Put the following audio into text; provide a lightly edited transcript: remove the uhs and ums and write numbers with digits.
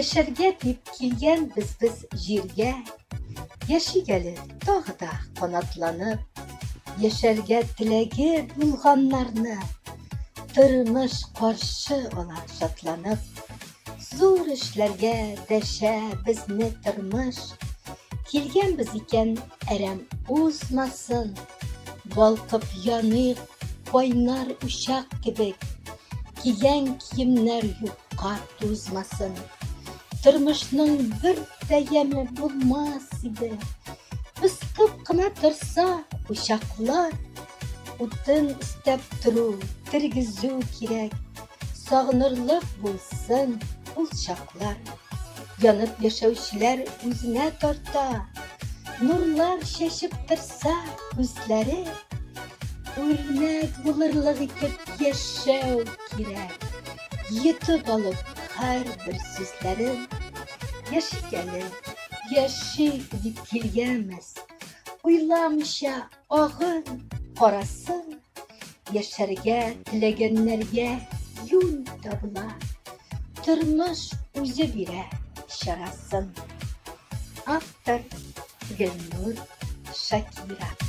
Яшәргә дип килгәнбез без җиргә, Яшик әле тагы да канатланып. Яшәргә теләге булганнарны Тормыш каршы ала шатланып. Зур эшләргә дәшә безне тормыш. Килгәнбез икән, әрәм узмасын. Балкып яныйк кайнар учак кебек. Кигән киемнәр юкка тузмасын. Тормышның бер дә яме булмас иде. Пыскып кына торса учаклар, утын өстәп тору, тергезү кирәк. Сагынырлык булсын ул чаклар. Янып яшәүчеләр үзенә тарта. Нурлар чәчеп торса күзләре. Үрнәк булырлык итеп яшәү кирәк. Йотып алып һәрбер сүзләрен. Яшик әле, яшик дип килгәнбез. Уйламыйча Агын, карасын, яшәргә теләгәннәргә юл табыла. Тормыш үзе бирә чарасын. Автор Гөлнур Шакира.